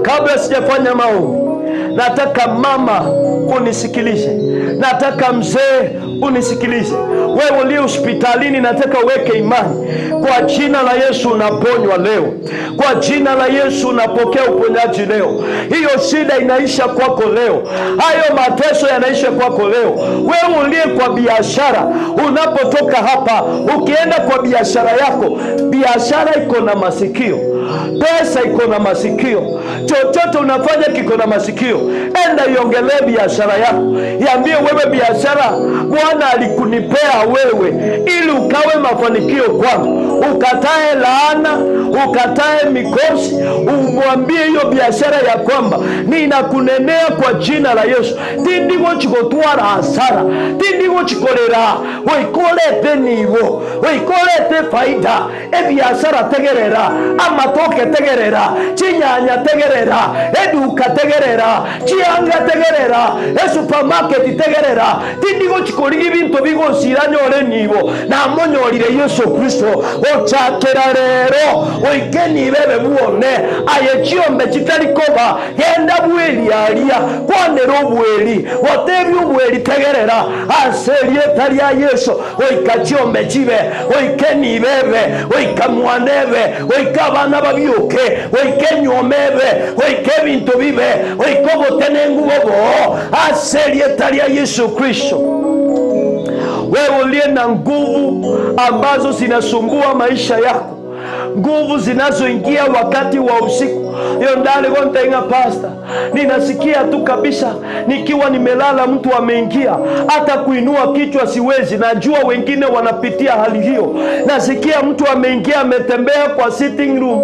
Kabla sijafanya maombi, nataka mama unisikilize, nataka mzee unisikilize. Wewe uliye hospitalini, nataka uweke imani kwa jina la Yesu. Unaponywa leo kwa jina la Yesu, unapokea uponyaji leo. Hiyo shida inaisha kwako leo, hayo mateso yanaisha kwako leo. Wewe uliye kwa biashara, unapotoka hapa ukienda kwa biashara yako, biashara iko na masikio, pesa iko na masikio, chochote unafanya kiko na masikio. Enda iongelee biashara yako, iambie wewe biashara, Bwana alikunipea wewe ili ukawe mafanikio kwangu. Ukatae laana, ukatae mikosi, umwambie hiyo biashara ya kwamba ninakunenea kwa jina la Yesu. Tindigo chikotwara hasara, tindigo chikorera oikolete nibo, oikolete faida. Ebiashara tegerera, amatoke tegerera, chinyanya tegerera, eduka tegerera, chianga tegerera, esupermarket tegerera. Tindigo chikorigi bintu bigosira nyore nibo na monyorire Yesu Kristo. Ochakera rero oikeni bebe buone aye chiombe chitari koba genda bweli alia kwanera obweli otebi obweli tegerera aserie tari ya Yesu. Oika chiombe chibe oikeni bebe oika mwanebe oika bana babioke oike nyomebe oike bintu bibe oiko botenengu bobo aserie tari ya Yesu Kristo. Wewe uliye na nguvu ambazo zinasumbua maisha yako, nguvu zinazoingia wakati wa usiku. Hiyo ndani kontenga pasta, ninasikia tu kabisa nikiwa nimelala mtu ameingia, hata kuinua kichwa siwezi. Najua wengine wanapitia hali hiyo. Nasikia mtu ameingia, ametembea kwa sitting room,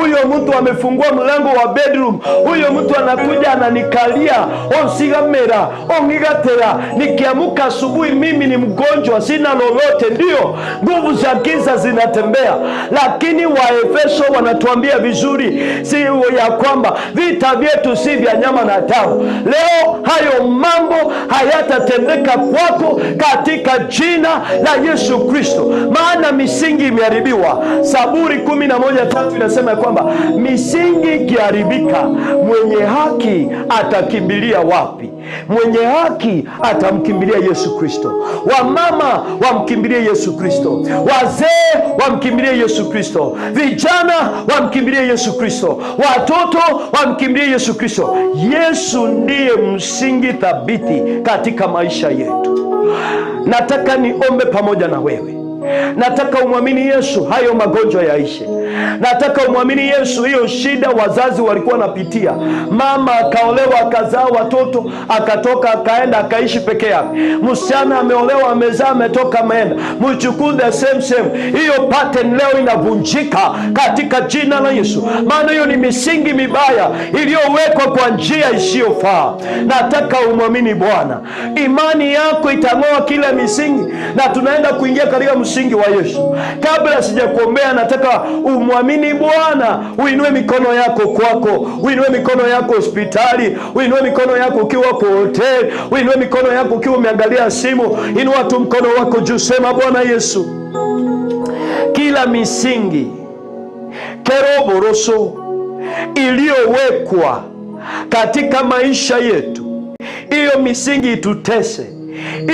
huyo mtu amefungua mlango wa bedroom, huyo mtu anakuja ananikalia onsigamera ongigatera. Nikiamka asubuhi mimi ni mgonjwa, sina lolote. Ndio nguvu za giza zinatembea, lakini Waefeso wanatuambia vizuri si ya kwamba vita vyetu si vya nyama na damu. Leo hayo mambo hayatatendeka kwako katika jina la Yesu Kristo, maana misingi imeharibiwa. Zaburi 11:3 inasema kwamba misingi ikiharibika, mwenye haki atakimbilia wapi? Mwenye haki atamkimbilia Yesu Kristo. Wamama wamkimbilie Yesu Kristo, wazee wamkimbilie Yesu Kristo, vijana wamkimbilie Yesu Kristo, watoto wamkimbilie Yesu Kristo. Yesu ndiye msingi thabiti katika maisha yetu. Nataka niombe pamoja na wewe. Nataka umwamini Yesu, hayo magonjwa yaishe. Nataka umwamini Yesu, hiyo shida wazazi walikuwa wanapitia. Mama akaolewa akazaa watoto, akatoka akaenda akaishi peke yake. Msichana ameolewa amezaa ametoka ameenda. Mchukuu the same same. Hiyo pattern leo inavunjika katika jina la Yesu. Maana hiyo ni misingi mibaya iliyowekwa kwa njia isiyofaa. Nataka umwamini Bwana. Imani yako itang'oa kila misingi na tunaenda kuingia katika msingi wa Yesu. Kabla sijakuombea, nataka umwamini Bwana. Uinue mikono yako kwako, uinue mikono yako hospitali, uinue mikono yako ukiwa kwa hotel, uinue mikono yako ukiwa umeangalia simu. Inua tu mkono wako juu, sema Bwana Yesu, kila misingi keroboroso iliyowekwa katika maisha yetu, hiyo misingi itutese,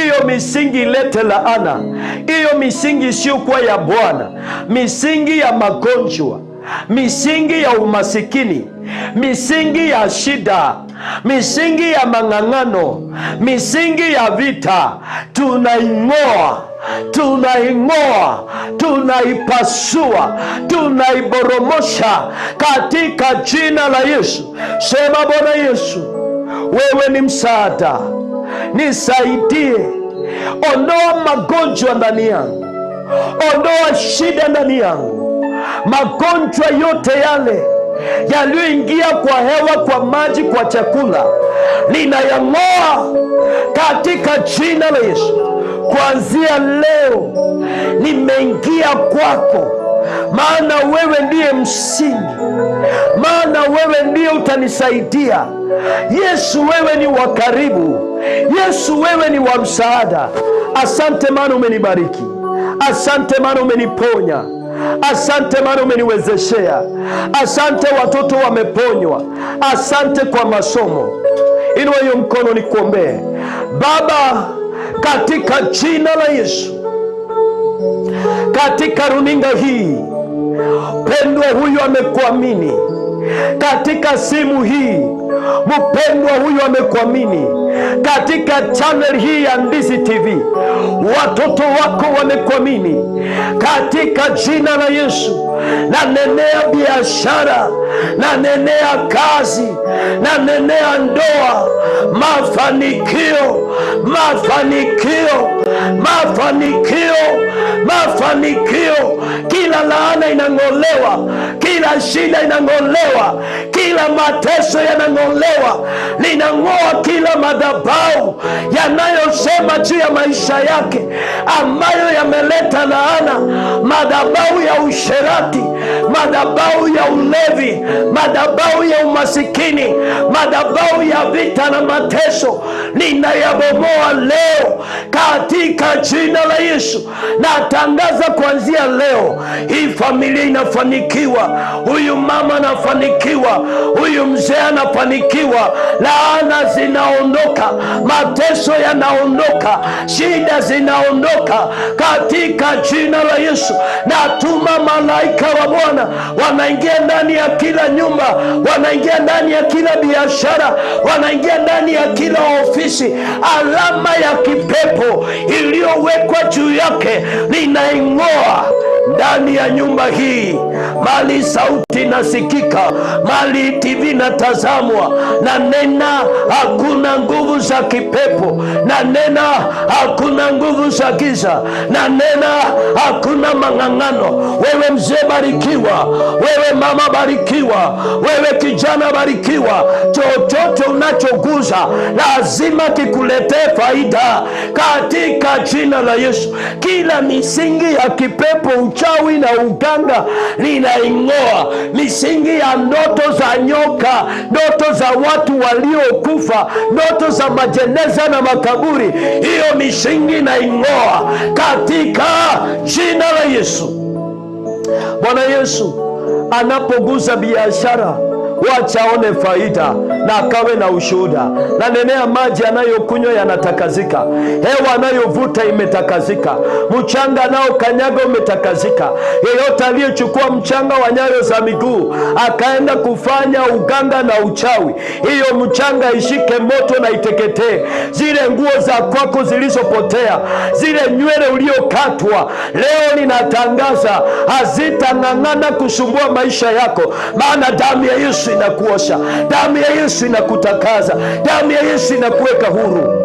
hiyo misingi ilete laana, hiyo misingi isiyokuwa ya Bwana, misingi ya magonjwa, misingi ya umasikini, misingi ya shida, misingi ya mang'ang'ano, misingi ya vita, tunaing'oa, tunaing'oa, tunaipasua, tunaiboromosha katika jina la Yesu. Sema, Bwana Yesu, wewe ni msaada, nisaidie. Ondoa magonjwa ndani yangu, ondoa shida ndani yangu, magonjwa yote yale yaliyoingia kwa hewa, kwa maji, kwa chakula, ninayang'oa katika jina la Yesu. Kuanzia leo nimeingia kwako, maana wewe ndiye msingi, maana wewe ndiye utanisaidia. Yesu, wewe ni wa karibu. Yesu, wewe ni wa msaada. Asante maana umenibariki, asante maana umeniponya, asante maana umeniwezeshea, asante watoto wameponywa, asante kwa masomo. Inua hiyo mkono nikuombee. Baba, katika jina la Yesu, katika runinga hii mpendwa huyu amekuamini, katika simu hii mpendwa huyu amekuamini, katika channel hii ya Ndizi TV watoto wako wamekuamini. Katika jina la Yesu, nanenea biashara, nanenea kazi, nanenea ndoa, mafanikio, mafanikio, mafanikio, mafanikio. Kila laana inang'olewa, kila shida inang'olewa, kila mateso yanang'olewa. Ninang'oa kila madhabahu yanayosema juu ya maisha yake ambayo yameleta laana, madhabahu ya usherati, madhabahu ya ulevi, madhabahu ya umasikini, madhabahu ya vita na mateso, ninayabomoa leo katika jina la Yesu. Natangaza kuanzia leo hii familia inafanikiwa, huyu mama anafanikiwa, huyu mzee anafanikiwa. Laana zinaondoka, mateso yanaondoka, shida zinaondoka katika jina la Yesu. Natuma malaika wa Bwana, wanaingia ndani ya kila nyumba, wanaingia ndani ya kila biashara, wanaingia ndani ya kila ofisi. Alama ya kipepo iliyowekwa juu yake ninaing'oa ndani ya nyumba hii. Mali sauti inasikika, mali TV inatazamwa, na nena hakuna nguvu za kipepo, na nena hakuna nguvu za giza, na nena hakuna mang'ang'ano. Wewe mzee barikiwa, wewe mama barikiwa, wewe kijana barikiwa. Chochote unachoguza lazima kikuletee faida katika jina la Yesu. Kila misingi ya kipepo, uchawi na uganga ninaing'oa. Misingi ya ndoto za nyoka, ndoto za watu waliokufa, ndoto za majeneza na makaburi, hiyo misingi naing'oa katika jina la Yesu. Bwana Yesu anapogusa biashara, wacha aone faida na akawe na ushuhuda. Na nenea maji anayokunywa yanatakazika, hewa anayovuta imetakazika, mchanga nao kanyaga umetakazika. Yeyote aliyechukua mchanga wa nyayo za miguu akaenda kufanya uganga na uchawi, hiyo mchanga ishike moto na iteketee. Zile nguo za kwako zilizopotea, zile nywele uliokatwa, leo ninatangaza hazitang'ang'ana kusumbua maisha yako, maana damu ya Yesu inakuosha, damu ya Yesu inakutakaza, damu ya Yesu inakuweka huru.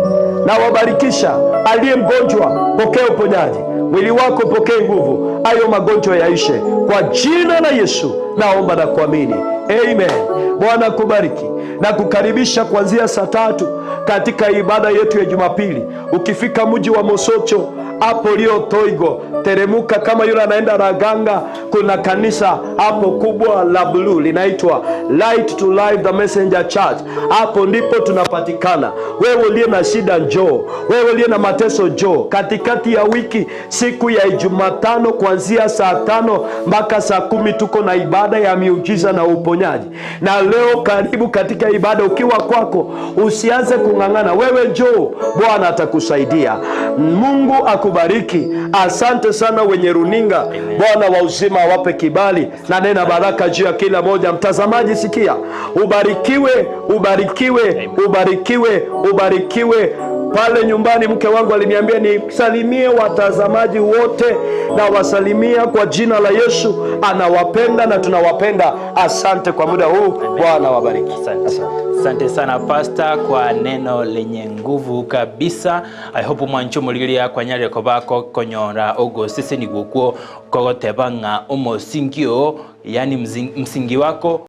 Na wabarikisha aliye mgonjwa, pokea uponyaji, mwili wako pokee nguvu, hayo magonjwa yaishe kwa jina la Yesu. Naomba na kuamini, amen. Bwana kubariki na kukaribisha kuanzia saa 3 katika ibada yetu ya Jumapili. Ukifika mji wa Mosocho hapo lio Toigo, teremuka kama yule anaenda Raganga, kuna kanisa hapo kubwa la blue linaitwa Light to Life the Messenger Church. Hapo ndipo tunapatikana. Wewe uliye na shida njoo, wewe uliye na mateso njoo. Katikati ya wiki siku ya Jumatano kwa kuanzia saa 5 mpaka saa 10 tuko na ibada ya miujiza na uponyaji. Na leo karibu katika ibada, ukiwa kwako usianze kung'ang'ana, wewe njoo, Bwana atakusaidia. Mungu akubariki. Asante sana wenye runinga. Bwana wa uzima awape kibali na nena baraka juu ya kila moja. Mtazamaji sikia, ubarikiwe, ubarikiwe, ubarikiwe, ubarikiwe. Pale nyumbani mke wangu aliniambia nisalimie watazamaji wote, na wasalimia kwa jina la Yesu. Anawapenda na tunawapenda. Asante kwa muda huu. Bwana wabariki. Asante. Asante sana Pastor kwa neno lenye nguvu kabisa. I hope mwancho muliria kwa nyare kobako konyora ogo sisi ni gukwo kogoteba nga omosingio, yani msingi wako.